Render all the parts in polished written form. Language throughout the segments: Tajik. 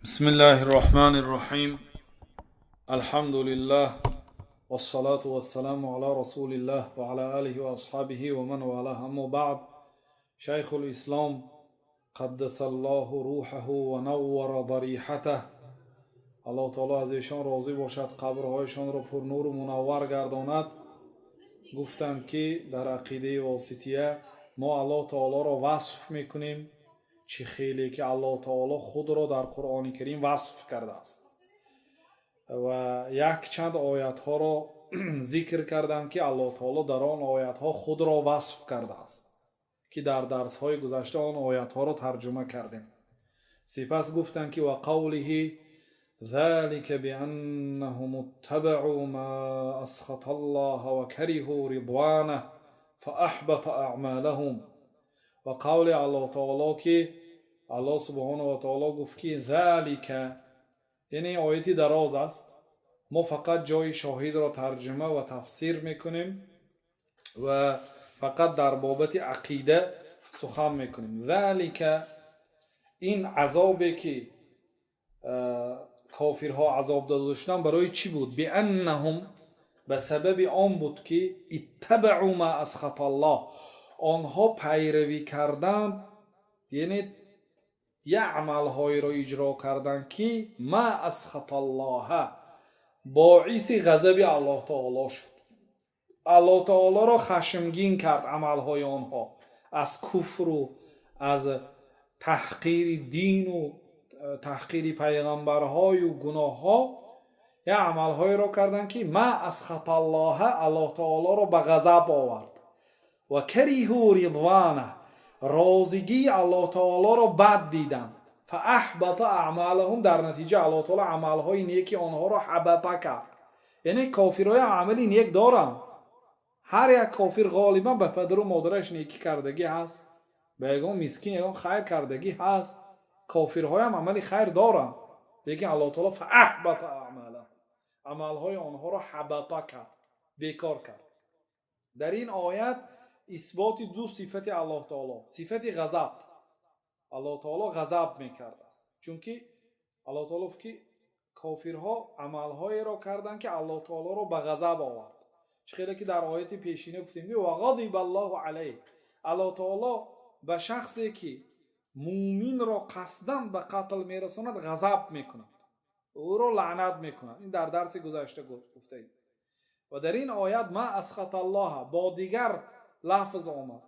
بسم الله الرحمن الرحيم، الحمد لله والصلاة والسلام على رسول الله وعلى آله وأصحابه ومن والاه، أما بعد. شيخ الإسلام قدس الله روحه ونور ضريحته، Аллоҳ таоло аз эшон розӣ бошад, қабрҳояшонро пурнуру мунаввар гардонад, гуфтанд, ки дар ақидаи Восития мо Аллоҳ таолоро васф мекунем, чӣ хеле ки Аллоҳ таоло худро дар Қуръони Карим васф кардааст, ва якчанд оятҳоро зикр карданд, ки Аллоҳ таоло дар он оятҳо худро васф кардааст, ки дар дарсҳои гузашта он оятҳоро тарҷума кардем. Сипас гуфтанд, ки وقوله ذلك بأنهم اتبعوا ما أسخط الله وكرهوا رضوانه فأحبط أعمالهم. Ва қавли Аллоҳ таоло, ки Аллоҳ субҳонаҳу ва таоло гуфт, ки ذلك, яъне ояти дароз аст, мо фақат ҷои шоҳидро тарҷума ва тафсир мекунем ва фақат дар бобати ақида сухан мекунем. ذلك, ин азобе, ки кофирҳо азоб дода шуданд, барои чӣ буд? بأنهم, ба сабаби он буд, ки اتبعوا ما أسخط الله, онҳо пайравӣ карданд, яъне як амалҳоеро иҷро карданд, ки ما أسخط الله, боиси ғазаби Аллоҳ таоло шуд, Аллоҳ таолоро хашмгин кард амалҳои онҳо аз куфру аз таҳқири дину таҳқири пайғамбарҳою гуноҳҳо. Як амалҳоеро карданд, ки ما أسخط الله, Аллоҳ таолоро ба ғазаб овард, وكرهوا رضوانه, розигии Аллоҳ таолоро бад диданд, فأحبط أعمالهم, дар натиҷа Аллоҳ таоло амалҳои неки онҳоро ҳабата кард. Яъне кофирҳои амали нек доранд. Ҳар як кофир ғолибан ба падару модараш некӣ кардагӣ ҳаст, ба ягон мискин ягон хайр кардагӣ ҳаст. Кофирҳоям амали хайр доранд, лекин Аллоҳ таоло فأحبط أعمالهم, амалҳои онҳоро ҳабата кард, бекор кард. Дар ин оят исботи ду сифати Аллоҳ таоло: сифати ғазаб, Аллоҳ таоло ғазаб мекардааст, чунки Аллоҳ таоло гуфт, ки кофирҳо амалҳоеро карданд, ки Аллоҳ таолоро ба ғазаб овард. Чӣ хеле ки дар ояти пешина гуфтем, وغضب الله عليه, Аллоҳ таоло ба шахсе, ки мӯминро қасдан ба қатл мерасонад, ғазаб мекунад, ӯро лаънат мекунад. Ин дар дарси гузашта гуфтаем. Ва дар ин оят ما أسخط الله бо дигар лафз омад: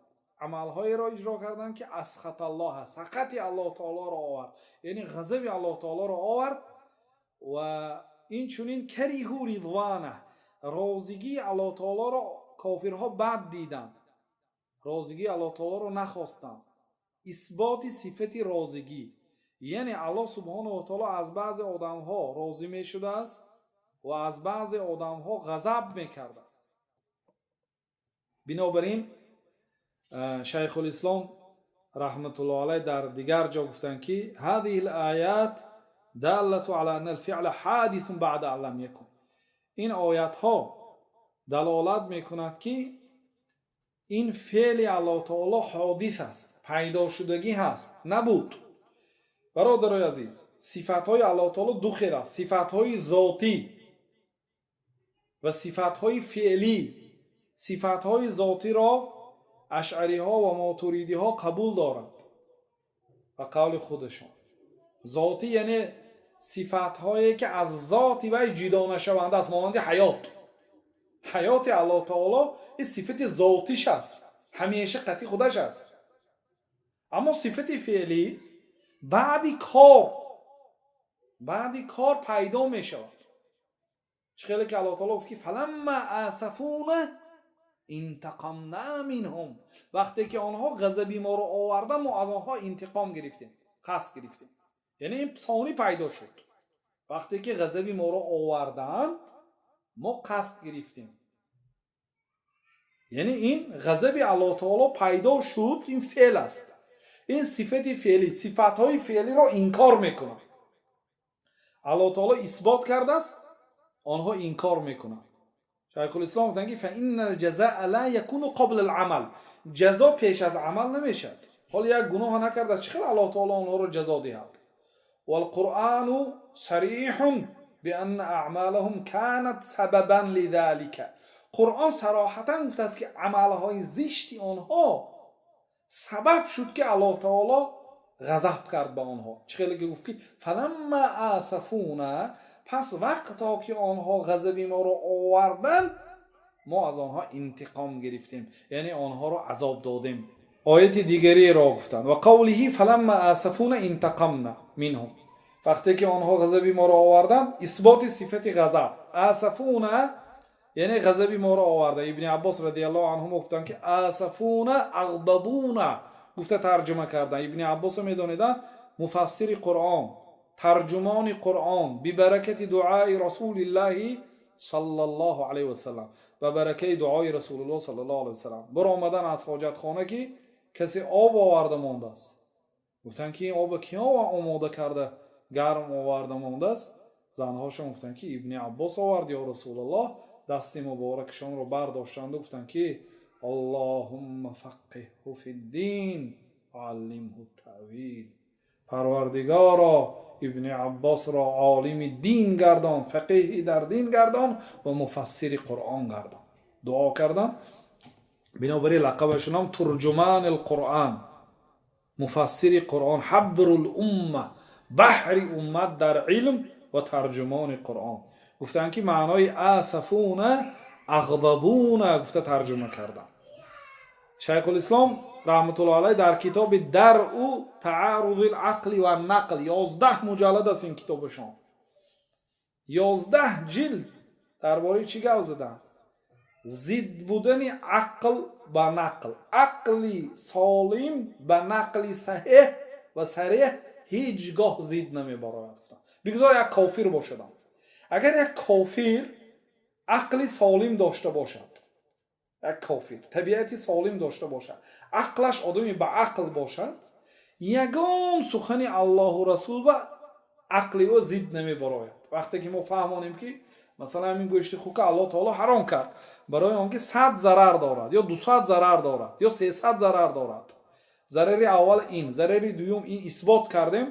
амалҳоеро иҷро карданд, ки أسخط الله, сақати Аллоҳ таолоро овард, яъне ғазаби Аллоҳ таолоро овард. Ва инчунин كرهوا رضوانه, розигии Аллоҳ таолоро кофирҳо бад диданд, розигии Аллоҳ таолоро нахостанд. Исботи сифати розигӣ, яъне Аллоҳ субҳонаҳу ва таоло аз баъзе одамҳо розӣ мешудааст ва аз баъзе одамҳо ғазаб мекардааст. Бинобар ин Шайхулислом раҳматуллоҳ алайҳ дар дигар ҷо гуфтанд, ки هذه الآيات دالة على أن الفعل حادث بعد أن لم يكن. Ин оятҳо далолат мекунад, ки ин феъли Аллоҳ таоло ҳодис аст, пайдошудагӣ ҳаст, набуд. Бародарои азиз, сифатҳои Аллоҳ таоло ду хел аст: сифатҳои зотӣ ва сифатҳои феълӣ. Сифатҳои зотиро ашъариҳо ва мотуридиҳо қабул доранд ба қавли худашон. Зотӣ, яъне сифатҳое, ки аз зоти вай ҷудо нашаванда аст, монанди ҳаёт. Ҳаёти Аллоҳ таоло ин сифати зотиш аст, ҳамеша қати худаш аст. Аммо сифати феълӣ баъди кор пайдо мешавад. Чӣ хеле ки Аллоҳ таоло гуфт, ки فلما آسفونا انتقمنا منهم, вақте ки онҳо ғазаби моро овардан, мо аз онҳо интиқом гирифтем, қасд гирифтем. Яъне ин сонӣ пайдо шуд. Вақте ки ғазаби моро оварданд, мо қасд гирифтем, яъне ин ғазаби Аллоҳ таоло пайдо шуд, ин феъл аст, ин сифати феълӣ. Сифатҳои феълиро инкор мекунанд. Аллоҳ таоло исбот кардааст, онҳо инкор мекунанд. Шайхулислом гуфтанд, ки فإن الجزاء لا يكون قبل العمل, ҷазо пеш аз амал намешавад. Ҳоло як гуноҳа накардааст, чӣ хел Аллоҳ таоло онҳоро ҷазо диҳад? Валқуръану сарихун бианна аъмалахум канат сабабан лизалика. Қуръон сароҳатан гуфтааст, ки амалҳои зишти онҳо сабаб шуд, ки Аллоҳ таоло ғазаб кард ба онҳо. Чӣ хеле ки гуфт, ки фаламма асафуна, пас вақто ки онҳо ғазаби моро оварданд, мо аз онҳо интиқом гирифтем, яъне онҳоро азоб додем. Ояти дигареро гуфтанд: ва қавлиҳи фаламма асафуна интақамна минҳум. Вақте ки онҳо ғазаби моро оварданд, исботи сифати ғазаб. Асафуна, яъне ғазаби моро оварда. Ибни Аббос радиаллоҳу анҳумо гуфтанд, ки асафуна ағдабуна гуфта тарҷума карданд. Ибни Аббосо медонеда, муфассири Қуръон, тарҷумони Қуръон, бибаракати дуаи Расулиллаҳи саллаллоҳу алайҳи васалам, ба баракаи дуои Расулуллоҳ саллаллоҳу алайҳи васалам. Биромадан аз ҳоҷатхона, ки касе об оварда мондааст. Гуфтанд, ки ин обо ки омода карда, гарм оварда мондааст? Занҳошон гуфтанд, ки Ибни Аббос овард, ё Расулуллоҳ. Дасти муборакашонро бардоштанду гуфтанд, ки Аллоҳумма фаққиҳҳу фиддин аллимҳу таъвил. Парвардигоро, Ибни Аббосро олими дин гардон, фақеҳи дар дин гардон ва муфассири Қуръон гардон, дуо карданд. Бинобар ин лақабашонам турҷумани лқуръон, муфассири Қуръон, ҳабрул умма, баҳри уммат дар илм ва тарҷумони Қуръон. Гуфтанд, ки маънои асафуна ағдабуна гуфта тарҷума карданд. Шайхулислом раҳматуллоҳ алайҳ дар китоби Даръу тааррузи лақли ва нақл, 11 муҷаллад аст ин китобашон, 11 ҷилд, дар бораи чӣ гап заданд? Зид будани ақл ба нақл. Ақли солим ба нақли саҳеҳ ва сареҳ ҳеҷ гоҳ зид намебарояд, гуфтанд. Бигзор як кофир бошадам. Агар як кофир ақли солим дошта бошад, як кофир табиати солим дошта бошад, ақлаш, одами ба ақл бошад, ягон сухани Аллоҳу Расул ва ақли ӯ зид намебарояд. Вақте ки мо фаҳмонем, ки масалан ҳамин гӯшти хука Аллоҳ таоло ҳаром кард барои он ки 100 зарар дорад ё 200 зарар дорад ё 300 зарар дорад, зарари аввал ин, зарари дуюм ин, исбот кардем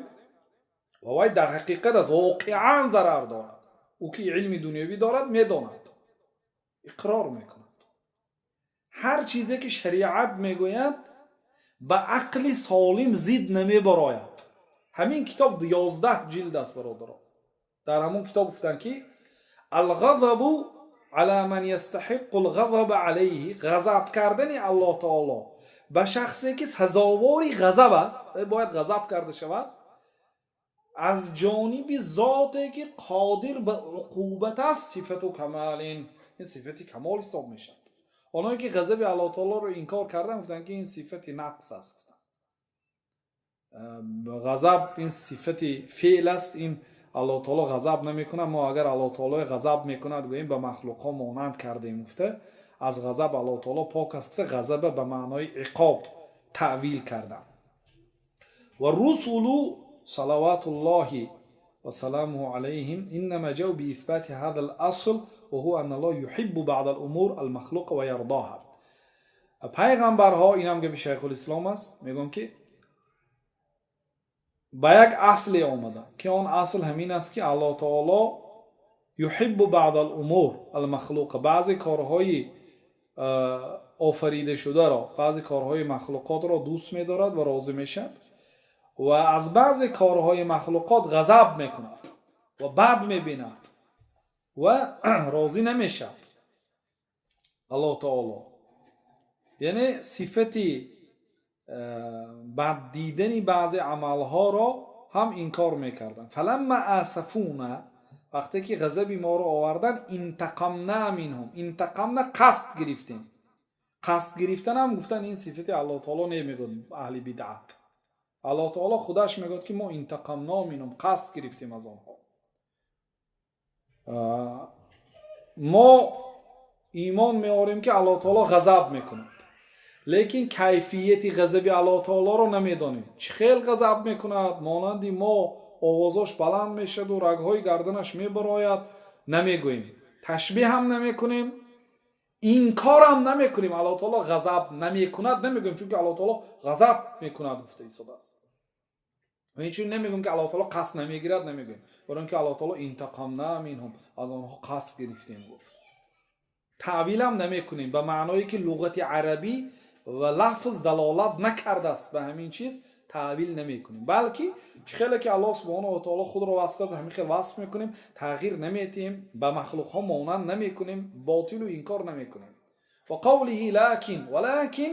ва вай дар ҳақиқат аст, воқеан зарар дорад, ӯ ки илми дунявӣ дорад, медонад, иқрор мекунад. Ҳар чизе ки шариат мегӯяд, ба ақли солим зид намебарояд. Ҳамин китоб 11 ҷилд аст, бародаро. Дар ҳамон китоб гуфтанд, ки алғазабу ала ман ястаҳиққу лғазаба алайҳи, ғазаб кардани Аллоҳ таоло ба шахсе ки сазовори ғазаб аст, бояд ғазаб карда шавад, аз ҷониби зоте ки қодир ба уқубат аст, сифату камалин, ин сифати камол ҳисоб мешавад. Оное ки ғазаби Аллоҳ таолоро инкор карданд, гуфтанд, ки ин сифати нақс аст, ғазаб ин сифати феъл аст, ин Аллоҳ таоло ғазаб намекунад. Мо агар Аллоҳ таоло ғазаб мекунад гӯем, ба махлуқҳо монанд кардем гуфта, аз ғазаб Аллоҳ таоло пок аст гуфта, ғазаба ба маънои иқоб таъвил карданд. Ва русулу салаватуллоҳи وسلامه عليهم إنما جاءوا بإثبات هذا الأصل، وهو أن الله يحب بعض الأمور المخلوقة ويرضاها. Пайғамбарҳо, инам гапи Шайхулислом аст, мегӯям, ки ба як асле омада, ки он асл ҳамин аст, ки Аллоҳ таоло юҳиббу баъд алумур алмахлуқа, баъзе корҳои офаридашударо, баъзе корҳои махлуқотро дӯст медорад ва розӣ мешавад ва аз баъзе корҳои махлуқот ғазаб мекунад ва бад мебинад ва розӣ намешавад Аллоҳ таоло. Яъне сифати бад дидани баъзе амалҳоро ҳам инкор мекарданд. Фаламма асафуна, вақте ки ғазаби моро оварданд, интақамна минҳум, интақамна, қасд гирифтем. Қасд гирифтанам, гуфтан, ин сифати Аллоҳ таоло не, мегӯяд аҳли бидъат. Аллоҳ таоло худаш мегӯяд, ки мо интақамна минҳум, қасд гирифтем аз онҳо. Мо имон меорем, ки Аллоҳ таоло ғазаб мекунад, лекин кайфияти ғазаби Аллоҳ таолоро намедонем. Чӣ хел ғазаб мекунад? Монанди мо овозош баланд мешаду рагҳои гарданаш мебарояд, намегӯем, ташбеҳ ҳам намекунем, инкорам намекунем. Аллоҳ таоло ғазаб намекунад намегӯем, чунки Аллоҳ таоло ғазаб мекунад гуфта истодааст. Ва инчунин намегӯем, ки Аллоҳ таоло қасд намегирад, намегӯем, барои он ки Аллоҳ таоло интақамна минҳум, аз онҳо қасд гирифтем, гуфт. Таъвилам намекунем ба маъное, ки луғати арабӣ ва лафз далолат накардааст ба ҳамин чиз, таъвил намекунем, балки чӣ хеле ки Аллоҳ субҳонаҳу ва таоло худро васф кард, ҳамин хел васф мекунем, тағйир наметиҳем, ба махлуқҳо монанд намекунем, ботилу инкор намекунем. Ва қавлиҳи лакин валакин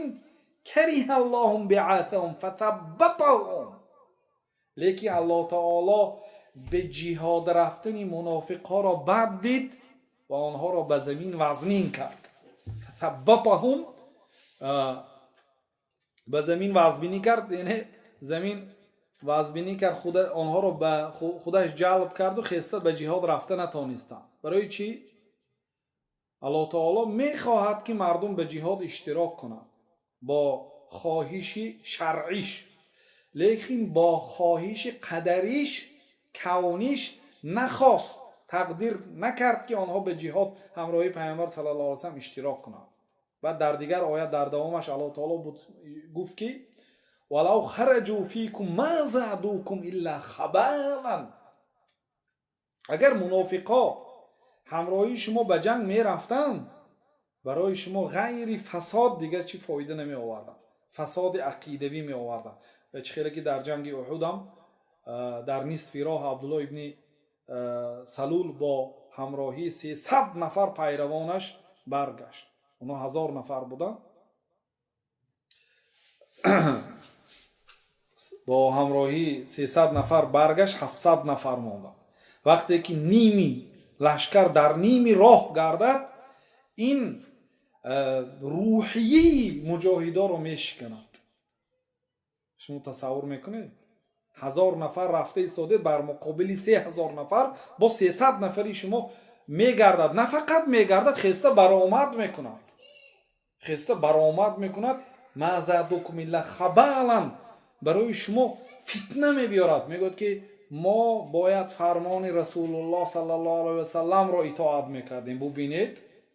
кариҳа Аллоҳум биъасаҳум фатаббатаҳум, лекин Аллоҳ таоло ба ҷиҳод рафтани мунофиқҳоро бад дид ва онҳоро ба замин вазнин кард. Фатаббатаҳум, ба замин вазбинӣ кард, яъне замин вазбинӣ кард, онҳоро ба худаш ҷалб карду хеста ба ҷиҳод рафта натонистанд. Барои чӣ? Аллоҳ таоло мехоҳад, ки мардум ба ҷиҳод иштирок кунанд бо хоҳиши шаръиш, лекин бо хоҳиши қадариш, кавниш нахост, тақдир накард, ки онҳо ба ҷиҳод ҳамроҳи Пайғамбар саллаллоҳу алайҳи васаллам иштирок кунанд. Баъд дар дигар оят, дар давомаш, Аллоҳ таоло гуфт, ки валав хараҷу фикум ма задукум илла хабалан, агар мунофиқо ҳамроҳи шумо ба ҷанг мерафтанд, барои шумо ғайри фасод дигар чӣ фоида намеоварданд, фасоди ақидавӣ меоварданд. Ва чӣ хеле ки дар ҷанги Уҳудам дар нисфи роҳ Абдулло ибни Салул бо ҳамроҳии 300 нафар пайравонаш баргашт, онҳо 1000 нафар буданд, бо ҳамроҳии 300 нафар баргашт, 700 нафар монданд. Вақте ки ними лашкар дар ними роҳ гардад, ин рӯҳияи муҷоҳидоро мешиканад. Шумо тасаввур мекунед, 1000 нафар рафта истодед бар муқобили 3000 нафар, бо 300 нафари шумо мегардад, на фақат мегардад, хеста баромад мекунад, хеста баромад мекунад. Ма задукум илла хабалан, барои шумо фитна мебиёрад. Мегӯяд, ки мо бояд фармони Расулуллоҳ саллаллоҳу алайҳи васалламро итоат мекардем. Бубинед,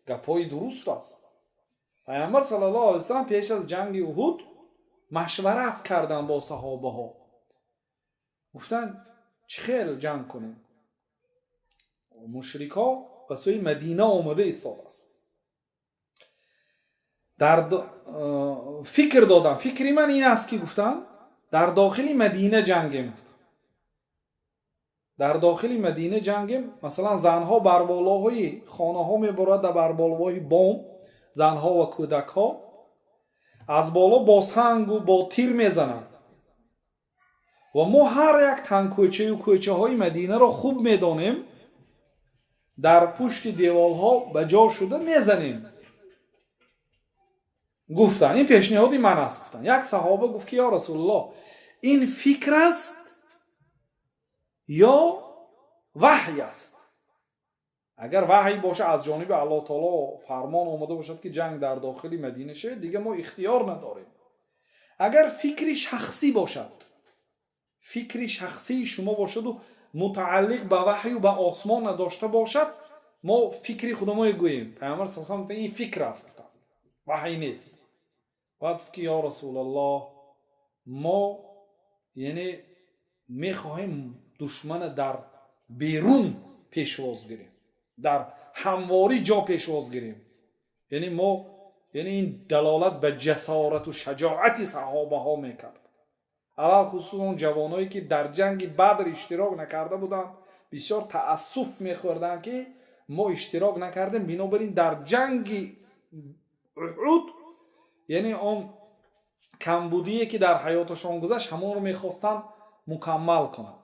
гапҳои дуруст аст. Пайғамбар саллаллоҳу алайҳи васаллам пеш аз ҷанги Уҳуд машварат карданд бо саҳобаҳо, гуфтанд: чӣ хел ҷанг кунем? Мушрикҳо ба сӯи Мадина омада истодааст. Дар фикр додам, фикри ман ин аст, ки гуфтам, дар дохили Мадина ҷангем, гуфтам, дар дохили Мадина ҷангем. Масалан, занҳо бар болоҳои хонаҳо меборад, бар болоҳои бом, занҳо ва кӯдакҳо аз боло бо сангу бо тир мезананд ва мо ҳар як тангкӯчаю кӯчаҳои Мадинаро хуб медонем, дар пушти деволҳо ба ҷо шуда мезанем, гуфтанд. Ин пешниҳоди ман аст, гуфтанд. Як саҳоба гуфт, ки ё Расулуллоҳ, ин фикр аст ё ваҳй аст? Агар ваҳй боша, аз ҷониби Аллоҳ таоло фармон омада бошад, ки ҷанг дар дохили Мадина шавад, дигар мо ихтиёр надорем. Агар фикри шахсӣ бошад, фикри шахсии шумо бошаду мутааллиқ ба ваҳю ба осмон надошта бошад, мо фикри худамо гӯем. Пайғамбар са ин фикр аст, ваҳй нест. Баъд гуфт, ки ё Расулаллоҳ, мо яъне мехоҳем душмана дар берун пешвоз гирем, дар ҳамворӣ ҷо пешвоз гирем. Яъне мо, яъне ин далолат ба ҷасорату шаҷоати саҳобаҳо мекард, алалхусус он ҷавоное, ки дар ҷанги Бадр иштирок накарда буданд, бисёр таассуф мехӯрданд, ки мо иштирок накардем. Бинобар ин дар ҷанги Уҳуд, яъне он камбудие, ки дар ҳаёташон гузашт, ҳамонро мехостанд мукаммал кунанд.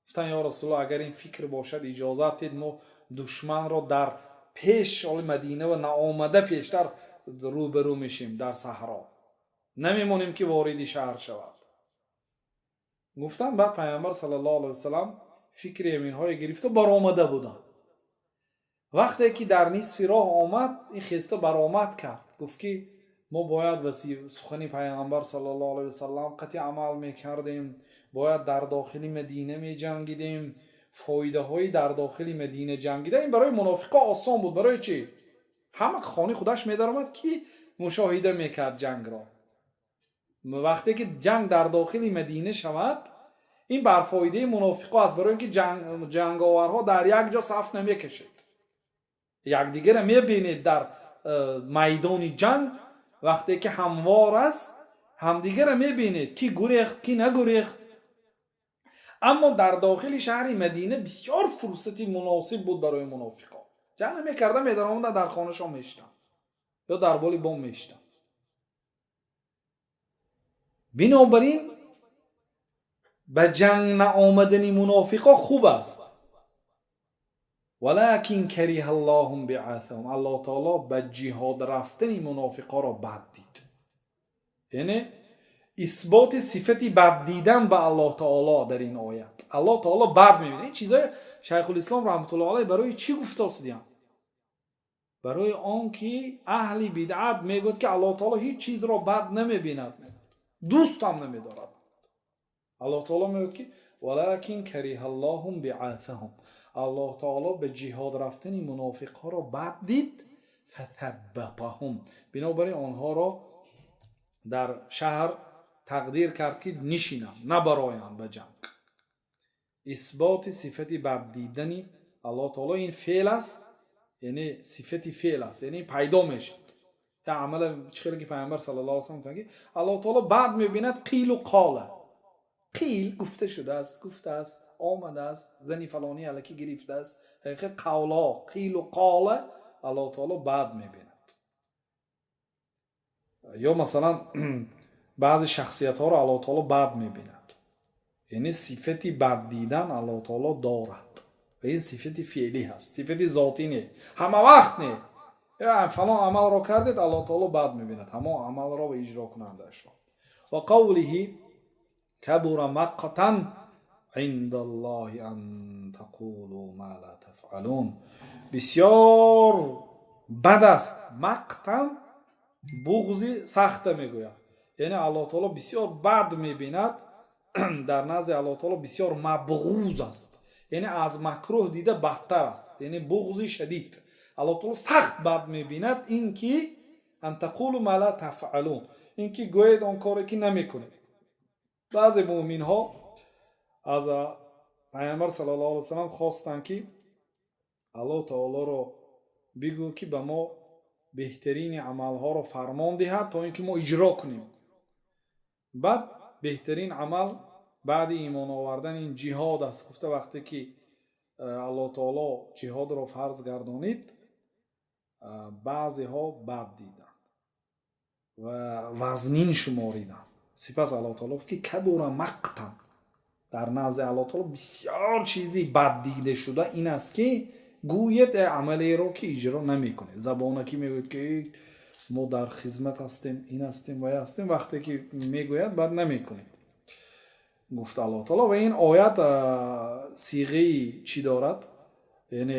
Гуфтанд: ё Расулуллоҳ, агар ин фикр бошад, иҷозат дед, мо душманро дар пеш оли Мадина ва наомада пештар рӯбарӯ мешем, дар саҳро намемонем, ки вориди шаҳр шавад, гуфтанд. Баъд Пайғамбар саллаллоҳу алайҳи васаллам фикри аминҳое гирифта баромада буданд. Вақте ки дар нисфи роҳ омад, ин хеста баромад кард, гуфт, ки мо бояд сухани Пайғамбар саллаллоҳу алайҳи васаллам қатъи амал мекардем, бояд дар дохили Мадина меҷангидем. Фоидаҳои дар дохили Мадина ҷангида ин барои мунофиқо осон буд. Барои чӣ? Ҳама хони худаш медаромад, ки мушоҳида мекард ҷангро? Вақте ки ҷанг дар дохили Мадина шавад. Ин бар фоидаи мунофиқо аст, барои ин ки ҷанговарҳо дар як ҷо саф намекашед, якдигарро мебинед дар майдони ҷанг. Вақте ки ҳамвор аст, ҳамдигарро мебинед, ки гурехт, ки нагурехт. Аммо дар дохили шаҳри Мадина бисёр фурсати муносиб буд барои мунофиқон. Ҷанг намекарда, медаромаданд, дар хонашон мешитанд ё дар боли бом мешитанд. Бинобар ин ба ҷанг наомадани мунофиқо хуб аст. Валакин кариҳа Аллоҳу биъасаҳум, Аллоҳ таоло ба ҷиҳод рафтани мунофиқоро бад дид. Яъне исботи сифати бад дидан ба Аллоҳ таоло дар ин оят. Аллоҳ таоло бад мебинад. Ин чизҳои Шайхулислом раҳматуллоҳ алайҳ барои чӣ гуфтосидиям? Барои он ки аҳли бидъат мегӯяд, ки Аллоҳ таоло ҳеҷ чизро бад намебинад, дӯст ҳам намедорад. Аллоҳ таоло мегӯяд, ки валакин кариҳа Аллоҳу биъасаҳум, Аллоҳ таоло ба ҷиҳод рафтани мунофиқҳоро бад дид. Фатаббатаҳум, бинобар ин онҳоро дар шаҳр тақдир кард, ки нишинанд, набароянд ба ҷанг. Исботи сифати бад дидани Аллоҳ таоло ин феъл аст, яъне сифати феъл аст, яъне пайдо мешавад. Та амала чӣ хеле ки Пайғамбар саллаллоҳу алайҳи васаллам гуфтанд, ки Аллоҳ таоло бад мебинад қилу қола. Қил гуфта шудааст, гуфтааст, омадааст, зани фалонӣ аллакӣ гирифтааст, ҳақиқат қавлҳо, қилу қола Аллоҳ таоло бад мебинад. Ё масалан баъзе шахсиятҳоро Аллоҳ таоло бад мебинад, яъне сифати бад дидан Аллоҳ таоло дорад ва ин сифати феълӣ ҳаст, сифати зотӣ не, ҳама вақт не. Фалон амалро кардед, Аллоҳ таоло бад мебинад ҳамон амалро ва иҷрокунандаашро. Ва қавлиҳи кабура мақтан индаллоҳи ан тақулу ма ла тафъалун. Бисёр бад аст. Мақтан буғзи сахта мегӯяд, яъне Аллоҳ таоло бисёр бад мебинад. Дар назди Аллоҳ таоло бисёр мабғуз аст, яъне аз макрӯҳ дида бадтар аст, яъне буғзи шадид. Аллоҳ таоло сахт бад мебинад ин ки ан тақулу ма ла тафъалун, ин ки гӯед он коре ки намекунед. Баъзе муъминҳо аз Пайғамбар саллаллоҳу алайҳи васаллам хостанд, ки Аллоҳ таолоро бигӯ, ки ба мо беҳтарини амалҳоро фармон диҳад, то ин ки мо иҷро кунем. Баъд беҳтарин амал баъди имон овардан ин ҷиҳод аст гуфта, вақте ки Аллоҳ таоло ҷиҳодро фарз гардонид, баъзеҳо бад диданд ва вазнин шумориданд. Сипас Аллоҳ таоло гуфт, ки кабура мақтан, дар назди Аллоҳ таоло бисёр чизи бад дида шуда ин аст, ки гӯед амалеро, ки иҷро намекунед. Забонакӣ мегӯяд, ки мо дар хизмат ҳастем, ин ҳастем, вай ҳастем, вақте ки мегӯяд, баъд намекунед, гуфт Аллоҳ таоло. Ва ин оят сиғаи чӣ дорад? Яъне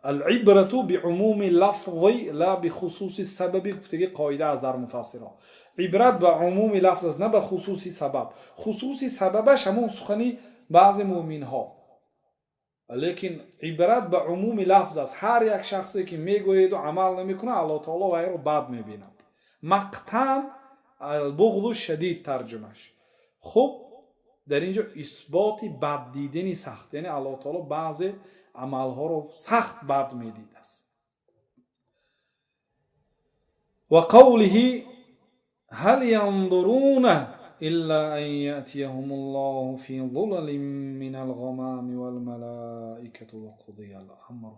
алибрату биумуми лафзи ла бихусуси сабаби гуфтаги қоида аст дар муфассирон. Ибрат ба умуми лафз аст, на ба хусуси сабаб. Хусуси сабабаш ҳамон сухани баъзе муъминҳо, лекин ибрат ба умуми лафз аст. Ҳар як шахсе ки мегӯеду амал намекунад, Аллоҳ таоло вайро бад мебинад. Мақтан албуғзу шадид тарҷумаш. Хуб, дар ин ҷо исботи бад дидани сахт, яъне Аллоҳ таоло баъзе амалҳоро сахт бад медидааст. Ва қавлиҳи ҳал янзуруна илла ан яътияҳум Аллоҳу фи зулалин минал ғамами вал малоикату ва қудиял амр.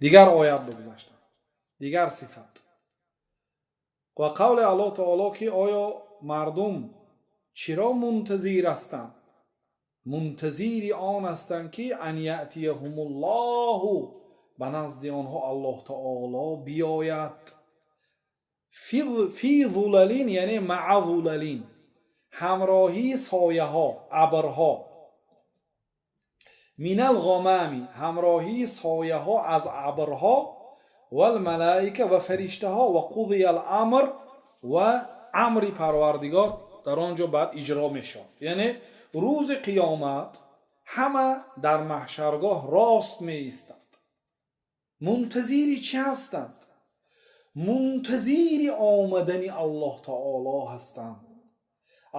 Дигар оят бигузаштам, дигар сифат. Ва қавли Аллоҳ таоло, ки оё мардум чиро мунтазир ҳастанд? Мунтазири он ҳастанд, ки ан яътияҳумуллоҳу, ба назди онҳо Аллоҳ таоло биёяд. Фи зулалин, яъне маа зулалин, ҳамроҳии сояҳо, абрҳо. Минал ғомами, ҳамроҳии сояҳо аз абрҳо. Валмалоика, ва фариштаҳо. Ва қудиял амр, ва амри Парвардигор дар он ҷо баъд иҷро мешавад. Яъне рӯзи қиёмат ҳама дар маҳшаргоҳ рост меистанд. Мунтазири чӣ ҳастанд? Мунтазири омадани Аллоҳ таоло ҳастанд.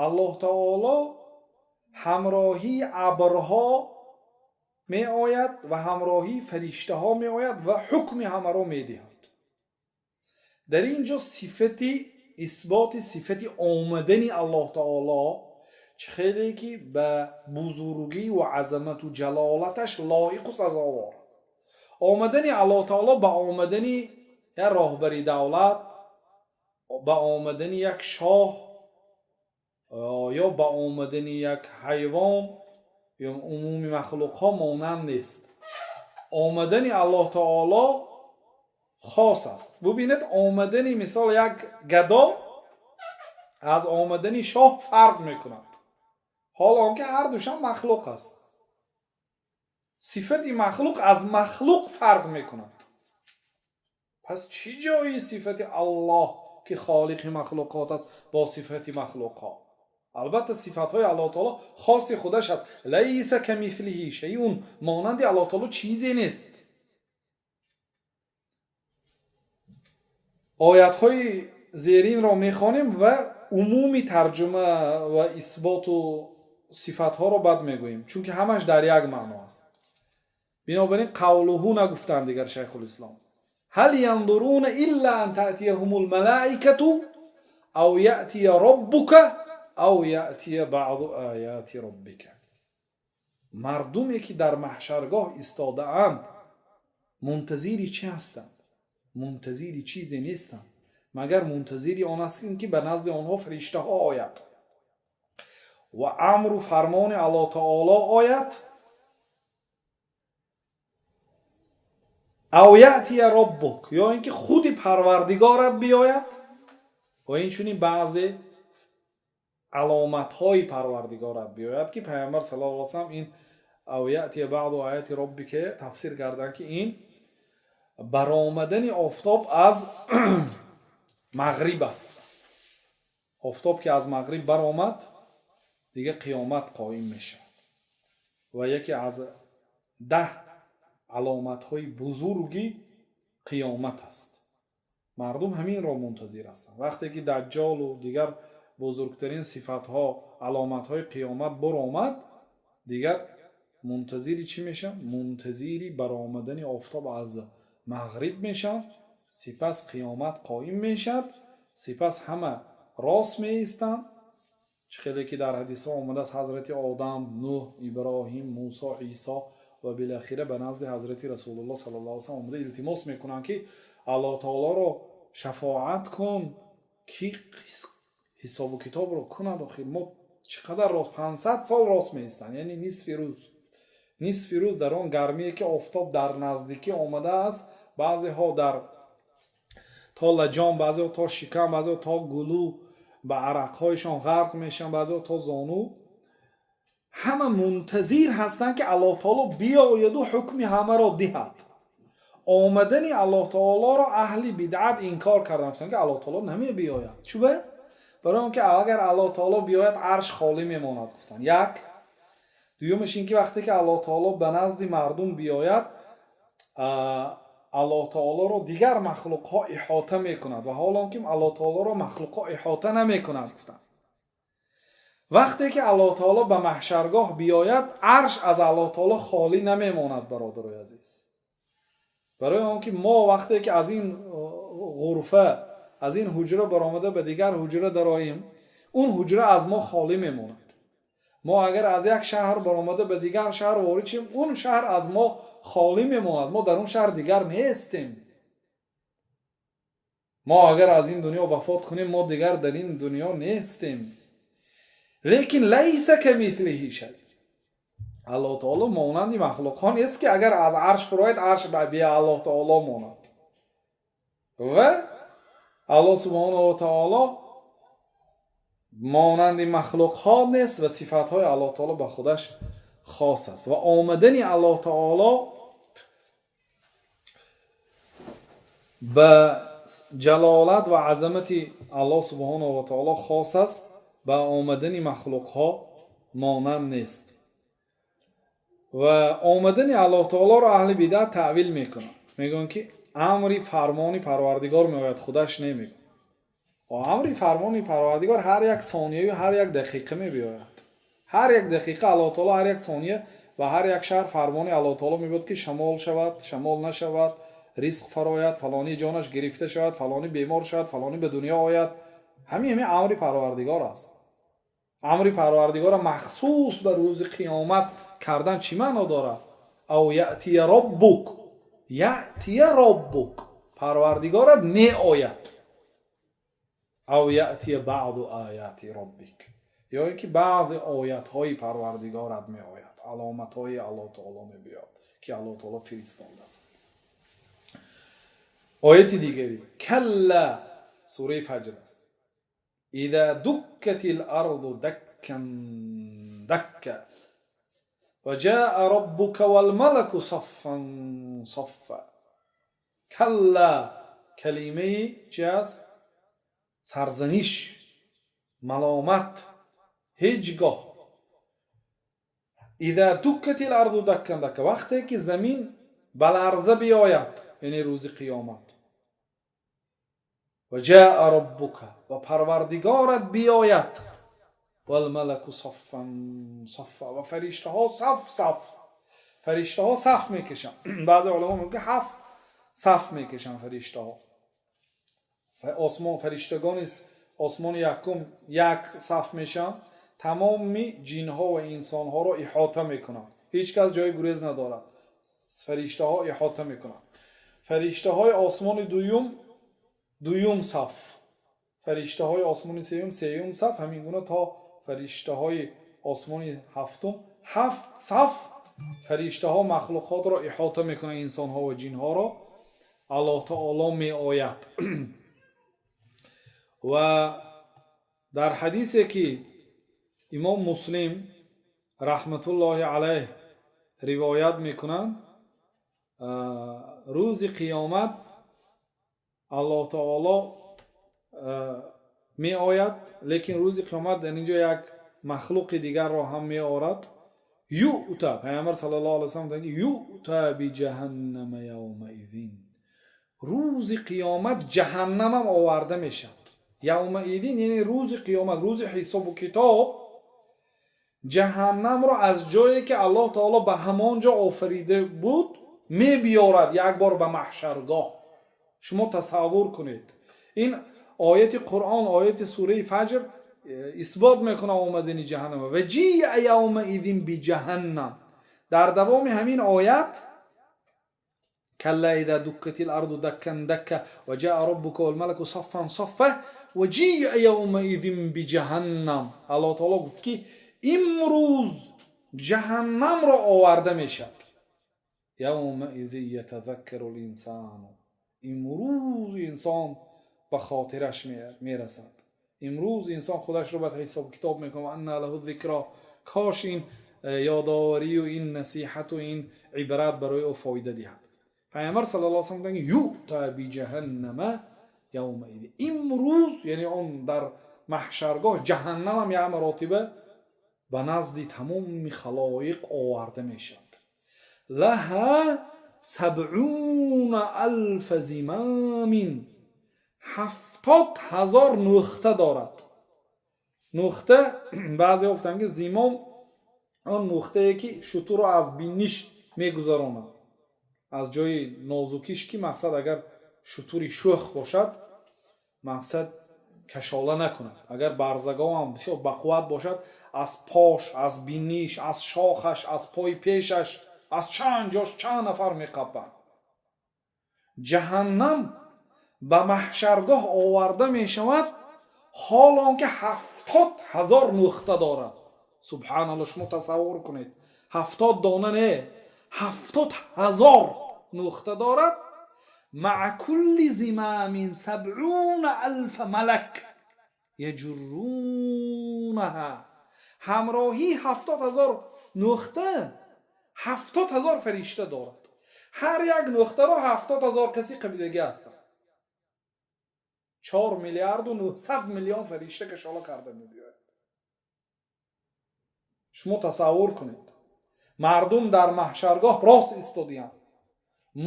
Аллоҳ таоло Ҳамроҳии абрҳо меояд ва ҳамроҳии фариштаҳо меояд ва ҳукми ҳамаро медиҳад. Дар ин ҷо сифати исботи сифати омадани Аллоҳ таоло чӣ хеле ки ба бузургӣ ва азамату ҷалолаташ лоиқу сазовор аст. Омадани Аллоҳ таоло ба омадани як роҳбари давлат, ба омадани як шоҳ ё ба омадани як ҳайвон ё умуми махлуқҳо монанд нест. Омадани Аллоҳ таоло хос аст. Бубинед, омадани мисол як гадо аз омадани шоҳ фарқ мекунад, ҳол он ки ҳар душам махлуқ аст. Сифати махлуқ аз махлуқ фарқ мекунад. Пас чӣ ҷои сифати Аллоҳ, ки холиқи махлуқот аст, бо сифати махлуқҳо? Албатта, сифатҳои Аллоҳ таоло хоси худаш аст. Лайса камислиҳи шайун, монанди Аллоҳ таоло чизе нест. Оятҳои зеринро мехонем ва умуми тарҷума ва исботу сифатҳоро баъд мегӯем, чунки ҳамаш дар як маъно аст. Бинобар ин қавлуҳу нагуфтанд дигар Шайхулислом. Ҳал янзуруна илла ан таътияҳумул малаикату ав яътия роббука ав яътия баъду ояти роббика. Мардуме ки дар маҳшаргоҳ истодаанд, мунтазири чӣ ҳастанд? Мунтазири чизе нестанд, магар мунтазири он ҳастанд, ки ба назди онҳо фариштаҳо ояд ва амру фармони Аллоҳ таоло ояд, ав яътия роббук, ё ин ки худи Парвардигорат биёяд ва инчунин баъзе аломатҳои Парвардигорат биёяд, ки Пайғамбар саллаллоҳу алайҳи васаллам ин ав яътия баъду ояти роббика тафсир карданд, ки ин баромадани офтоб аз мағриб аст. Офтоб ки аз мағриб баромад, дигар қиёмат қоим мешавад ва яке аз 10 аломатҳои бузурги қиёмат аст. Мардум ҳаминро мунтазир ҳастанд. Вақте ки Даҷҷолу дигар бузургтарин сифатҳо, аломатҳои қиёмат баромад, дигар мунтазири чӣ мешаванд? Мунтазири баромадани офтоб аз мағриб мешаванд. Сипас қиёмат қоим мешавад, сипас ҳама рост меистанд. Чӣ хеле ки дар ҳадисҳо омадааст, ҳазрати Одам, Нуҳ, Иброҳим, Мусо, Исо ва билохира ба назди ҳазрати Расулуллоҳ саллаллоҳу алайҳи васаллам омада илтимос мекунанд, ки Аллоҳ таолоро шафоат кун, ки ҳисобу китобро кунад. Охир мо чӣ қадар рост, 500 сол рост меистанд, яъне нисфи рӯз. Нисфи рӯз дар он гармие ки офтоб дар наздикӣ омадааст, баъзеҳо дар то лаҷом, баъзеҳо то шикам, баъзеҳо то гулӯ ба арақҳояшон ғарқ мешаванд, баъзеҳо то зону. Ҳама мунтазир ҳастанд, ки Аллоҳ таоло биёяду ҳукми ҳамаро диҳад. Омадани Аллоҳ таолоро аҳли бидъат инкор карданд, гуфтанд, ки Аллоҳ таоло намебиёяд. Чӯба? Барои он ки агар Аллоҳ таоло биёяд, арш холӣ мемонад, гуфтанд. Як. Дуюмаш ин ки вақте ки Аллоҳ таоло ба назди мардум биёяд, Аллоҳ таолоро дигар махлуқҳо иҳота мекунад ва ҳол он ки Аллоҳ таолоро махлуқҳо иҳота намекунад, гуфтанд. Вақте ки Аллоҳ таоло ба маҳшаргоҳ биёяд, арш аз Аллоҳ таоло холӣ намемонад, бародарои азиз. Барои он ки мо вақте ки аз ин ғурфа, аз ин ҳуҷра баромада ба дигар ҳуҷра дароем, он ҳуҷра аз мо холӣ мемонад. Мо агар аз як шаҳр баромада ба дигар шаҳр ворид шем, он шаҳр аз мо холӣ мемонад, мо дар он шаҳр дигар нестем. Мо агар аз ин дунё вафот кунем, мо дигар дар ин дунё нестем. Лекин лайса камислиҳи шай, Аллоҳ таоло монанди махлуқҳо нест, ки агар аз арш фурояд, арш бе Аллоҳ таоло монад. Ва Аллоҳ субҳонаҳу ва таоло монанди махлуқҳо нест ва сифатҳои Аллоҳ таоло ба худаш хос аст. Ва омадани Аллоҳ таоло ба ҷалолат ва азамати Аллоҳ субҳонаҳу ва таоло хос аст, ба омадани махлуқҳо монанд нест. Ва омадани Аллоҳ таолоро аҳли бидъат таъвил мекунанд, мегӯянд, ки амри фармони Парвардигор меояд, худаш намегӯяд. Амри фармони Парвардигор ҳар як сонияю ҳар як дақиқа мебиёяд. Ҳар як дақиқа Аллоҳ таоло, ҳар як сония ва ҳар як шаҳр фармони Аллоҳ таоло мебуд, ки шамол шавад, шамол нашавад, ризқ фарояд, фалонӣ ҷонаш гирифта шавад, фалонӣ бемор шавад, фалонӣ ба дунё ояд. Ҳамин амри Парвардигор аст. Амри Парвардигора махсус ба рӯзи қиёмат кардан чӣ маъно дорад? أو يأتي ربك، يأتي ربك, Парвардигорат меояд. أو يأتي بعض آيات ربك, ё ин ки баъзе оятҳои Парвардигорат меояд, аломатҳои Аллоҳ таоло мебиёд, ки Аллоҳ таоло фиристодааст. Ояти дигари كلا, сураи Фаҷр аст: إذا دكت الأرض دكا دكا وجاء ربك والملك صفا صفا. كلا калимаи чи аст? Сарзаниш, маломат, ҳеҷ гоҳ. إذا دكت الأرض دكا دكا, вақте ки замин ба ларза биёяд, яъне рӯзи қиёмат, وجاء ربك, ва Парвардигорат биёяд, والملك صفا صفا, ва фариштаҳо саф саф. Фариштаҳо саф мекашанд. Баъзе уламо мегӯяд, ҳафт саф мекашанд фариштаҳо. Осмон, фариштагони осмони якум як саф мешаванд, тамоми ҷинҳо ва инсонҳоро иҳота мекунанд, ҳеҷ кас ҷои гурез надорад, фариштаҳо иҳота мекунанд. Фариштаҳои осмони дуюм дуюм саф, фариштаҳои осмони сеюм сеюм саф, ҳамин гуна то фариштаҳои осмони ҳафтум. Ҳафт саф фариштаҳо махлуқотро иҳота мекунанд, инсонҳо ва ҷинҳоро. Аллоҳ таоло меояд. Ва дар ҳадисе, ки имом Муслим раҳматуллоҳи алайҳ ривоят мекунанд, рӯзи қиёмат Аллоҳ таоло меояд, лекин рӯзи қиёмат дар инҷо як махлуқи дигарро ҳам меорад. يؤتى, Пайғамбар саллаллоҳу алайҳи васаллам гуфтанд: يؤتى بجهنم يومئذ, рӯзи қиёмат ҷаҳаннамам оварда мешавад. يومئذ, яъне рӯзи қиёмат, рӯзи ҳисобу китоб, ҷаҳаннамро аз ҷое, ки Аллоҳ таоло ба ҳамон ҷо офарида буд, мебиёрад як бор ба маҳшаргоҳ. Шумо тасаввур кунед, ин ояти Қуръон, ояти сураи Фаҷр исбот мекунад омадани ҷаҳаннама. وجيء يومئذ بجهنم. Дар давоми ҳамин оят: كلا إذا دكت الأرض دكا دكا وجاء ربك والملك صفا صفا وجيء يومئذ بجهنم. Аллоҳ таоло гуфт, ки имрӯз ҷаҳаннамро оварда мешавад. يومئذ يتذكر الإنسان, имрӯз инсон ба хотираш мерасад, имрӯз инсон худашро ба ҳисобу китоб мекунад. وأنى له الذكرى. Кош ин ёдоварию ин насиҳату ин ибрат барои ӯ фоида диҳад. Пайғамбар саллаллоҳу алайҳи васаллам: يؤتى بجهنم يومئذ, имрӯз, яъне он дар маҳшаргоҳ ҷаҳаннамам як маротиба ба назди тамоми халоиқ оварда мешавад. لها سبعون ألف زمام, 70,000 нухта дорад. Нухта, баъзе гуфтанд, ки زمام он нухтае, ки шутурро аз биниш мегузаронад, аз ҷои нозукиш, ки мақсад, агар шутури шӯх бошад, мақсад, кашола накунад, агар барзаговам бисёр бақувват бошад, аз пош, аз биниш, аз шохаш, аз пои пешаш, аз чанд ҷош чанд нафар меқапанд. Ҷаҳаннам ба маҳшаргоҳ оварда мешавад, ҳол он ки 70,000 нухта дорад. Субҳаналло, шумо тасаввур кунед, 70 дона не, 70,000 нухта дорад. مع كل زمام 70,000 ملك يجرونها. Ҳамроҳии 70,000 нухта 70,000 фаришта дорад. Ҳар як нухтаро 70,000 каси қабидагӣ ҳастанд. 4 миллиарду 900 миллион фаришта кашола карда мебиёяд. Шумо тасаввур кунед, мардум дар маҳшаргоҳ рост истодиянд,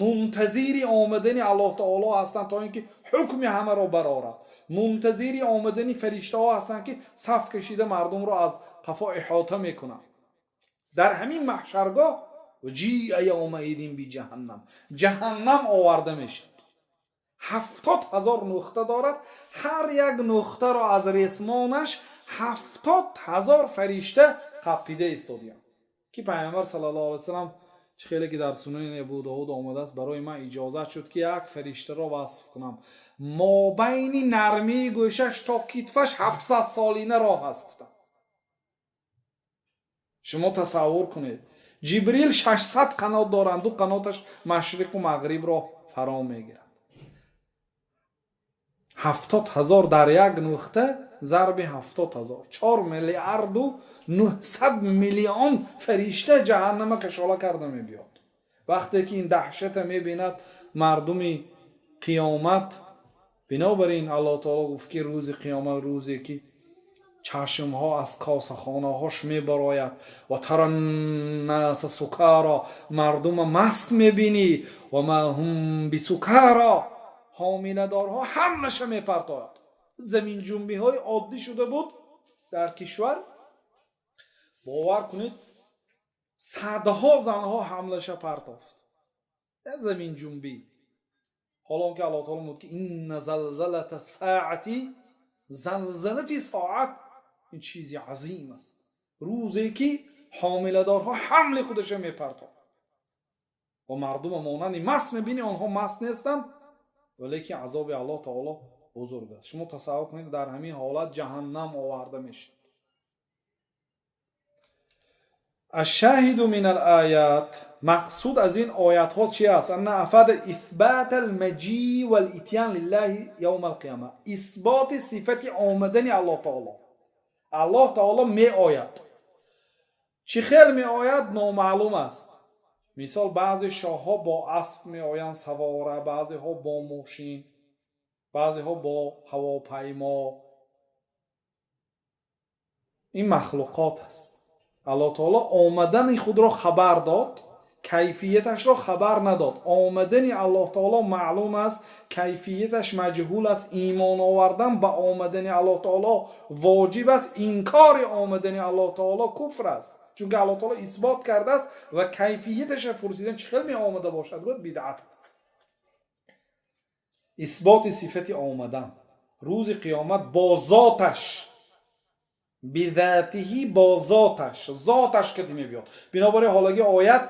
мунтазири омадани Аллоҳ таоло ҳастанд, то ин ки ҳукми ҳамаро барорад, мунтазири омадани фариштаҳо ҳастанд, ки саф кашида мардумро аз қафо иҳота мекунад. Дар ҳамин маҳшаргоҳ ҷиа явмаидин биҷаҳаннам, ҷаҳаннам оварда мешавад. 70,000 нуқта дорад. Ҳар як нуқтаро аз ресмонаш 70,000 фаришта қапида истодиянд. Ки Пайғамбар саллаллоҳу алайҳи васаллам чӣ хеле ки дар Сунани Абу Довуд омадааст, барои ман иҷозат шуд, ки як фариштаро васф кунам. Мобайни нармии гӯшаш то китфаш 700 солина роҳ аст, гуфтам. Шумо тасаввур кунед, Ҷибрил 600 қанот доранд, ду қаноташ машриқу мағрибро фаро мегирад. 70,000 дар як нуқта зарби 70,000, 4 миллиарду 900 миллион фаришта ҷаҳаннама кашола карда мебиёд. Вақте ки ин даҳшата мебинад мардуми қиёмат, бинобар ин Аллоҳ таоло гуфт, ки рӯзи қиёмат рӯзе ки чашмҳо аз косахонаҳош мебарояд, ва тараннаса сукара, мардума маст мебинӣ, ва ма ҳум бисукара, ҳомиладорҳо ҳамаша мепартояд. Заминҷунбиҳои оддӣ шуда буд дар кишвар, бовар кунед, садҳо занҳо ҳамлаша партофт заминҷунбӣ. Ҳоло он ки Аллоҳ таоло мегӯяд, ки инна залзалата саати, залзалати соат ин чизи азим аст. Рӯзе ки ҳомиладорҳо ҳамли худаша мепартофт ва мардума монанди маст мебинӣ, онҳо маст нестанд, валекин азоби Аллоҳ таоло бузург аст. Шумо тасаввур кунед, дар ҳамин ҳолат ҷаҳаннам оварда мешавад. Ашшаҳиду мин алоят, мақсуд аз ин оятҳо чи аст? Анна афада исбат алмаҷӣ валитян лиллаҳи явма алқияма, исботи сифати омадани Аллоҳ таоло. Аллоҳ таоло меояд. Чӣ хел меояд, номаълум аст. Мисол, баъзе шоҳҳо бо асп меоянд савора, баъзеҳо бо мошин, баъзеҳо бо ҳавопаймо. Ин махлуқот аст. Аллоҳ таоло омадани худро хабар дод, кайфияташро хабар надод. Омадани Аллоҳ таоло маълум аст, кайфияташ маҷҳул аст. Имон овардан ба омадани Аллоҳ таоло воҷиб аст, инкори омадани Аллоҳ таоло куфр аст, чунки Аллоҳ таоло исбот кардааст ва кайфияташа пурсидан, чӣ хел меомада бошад, гӯяд, бидъат аст. Исботи сифати омадан рӯзи қиёмат бо зоташ, бизатиҳи, бо зоташ, зоташ кати мебиёд. Бинобар ин ҳолаги оят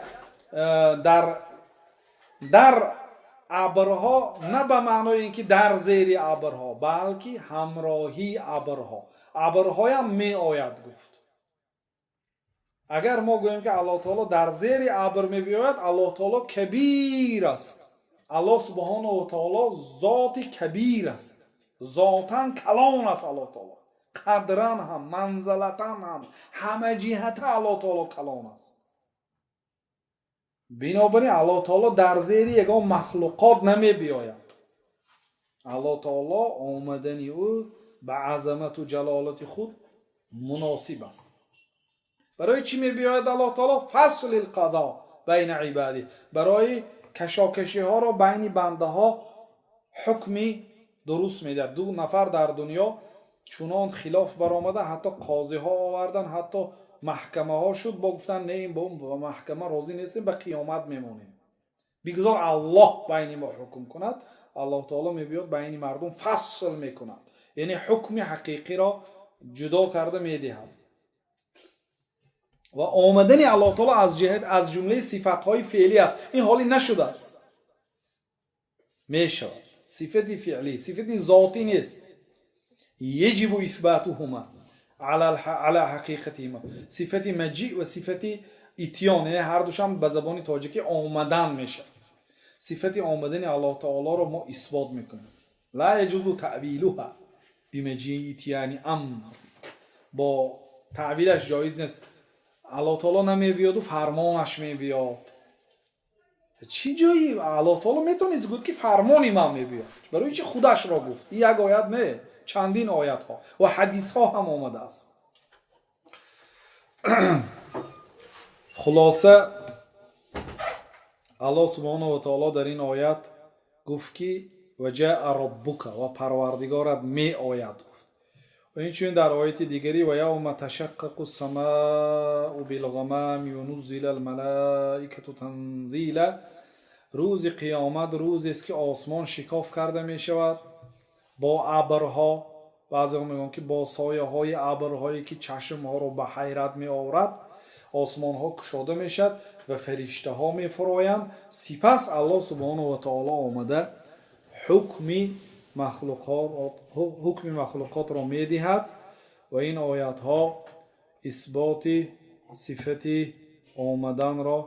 дар абрҳо, на ба маънои ин ки дар зери абрҳо, балки ҳамроҳии абрҳо, абрҳоям меояд, гуфт. Агар мо гӯем, ки Аллоҳ таоло дар зери абр мебиёяд, Аллоҳ таоло кабир аст. Аллоҳ субҳонаҳу ва таоло зоти кабир аст, зотан калон аст. Аллоҳ таоло қадран ҳам, манзалатан ҳам, ҳама ҷиҳата Аллоҳ таоло калон аст. Бинобар ин Аллоҳ таоло дар зери ягон махлуқот намебиёяд. Аллоҳ таоло омадани ӯ ба азамату ҷалолати худ муносиб аст. Барои чӣ мебиёяд Аллоҳ таоло? Фасли лқадо байна ибадӣ, барои кашокашиҳоро байни бандаҳо ҳукми дуруст медиҳад. Ду нафар дар дунё чунон хилоф баромада, ҳатто қозиҳо овардан, ҳатто маҳкамаҳо шуд, бо гуфтан, не, ба маҳкама розӣ нестем, ба қиёмат мемонем, бигзор Аллоҳ байни мо ҳукм кунад. Аллоҳ таоло мебиёд, байни мардум фасл мекунад, яъне ҳукми ҳақиқиро ҷудо карда медиҳад. Ва омадани Аллоҳ таоло аз ҷиҳат аз ҷумлаи сифатҳои феълӣ аст. Ин ҳоле нашудааст, мешавад. Сифати феълӣ, сифати зотӣ нест. Еҷибу исбатуҳума ала ҳақиқатиҳима, сифати маҷӣ ва сифати итён, яъне ҳардушам ба забони тоҷикӣ омадан мешавад. Сифати омадани Аллоҳ таолоро мо исбот мекунем. Ла яҷузу таъвилуҳа бимаҷии итяни амр, бо таъвилаш ҷоиз нест. Аллоҳ таоло намебиёду фармонаш мебиёд. Чӣ ҷои Аллоҳ таоло метавонист гӯяд, ки фармони ман мебиёд? Барои чи худашро гуфт? Ин як оят не, чандин оятҳо ва ҳадисҳо ҳам омадааст. Хулоса, Аллоҳ субҳонаҳу ва таоло дар ин оят гуфт, ки ва ҷаа роббука, ва парвардигорат меояд, гуфт. Ва инчунин дар ояти дигари: ва явма ташаққақу ссамаъу билғамами ва нуззила алмалаикату танзила. Рӯзи қиёмат рӯзест, ки осмон шикоф карда мешавад бо абрҳо. Баъзеҳо мегӯянд, ки бо сояҳои абрҳое, ки чашмҳоро ба ҳайрат меоварад, осмонҳо кушода мешавад ва фариштаҳо мефуроянд. Сипас Аллоҳ субҳонаҳу ва таоло омада ҳукми махлуқотро медиҳад. Ва ин оятҳо исботи сифати омаданро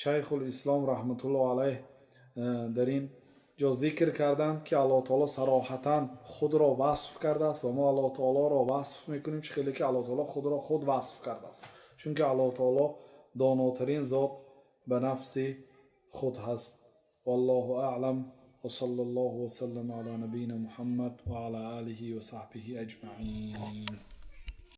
Шайхулислом раҳматуллоҳ алайҳ дар ин ҷо зикр карданд, ки Аллоҳ таоло сароҳатан худро васф кардааст ва мо Аллоҳ таолоро васф мекунем, чӣ хеле ки Аллоҳ таоло худро худ васф кардааст, чунки Аллоҳ таоло донотарин зот ба нафси худ ҳаст. Валлоҳу аълам, وصلى الله وسلم على نبينا محمد وعلى آله وصحبه أجمعين.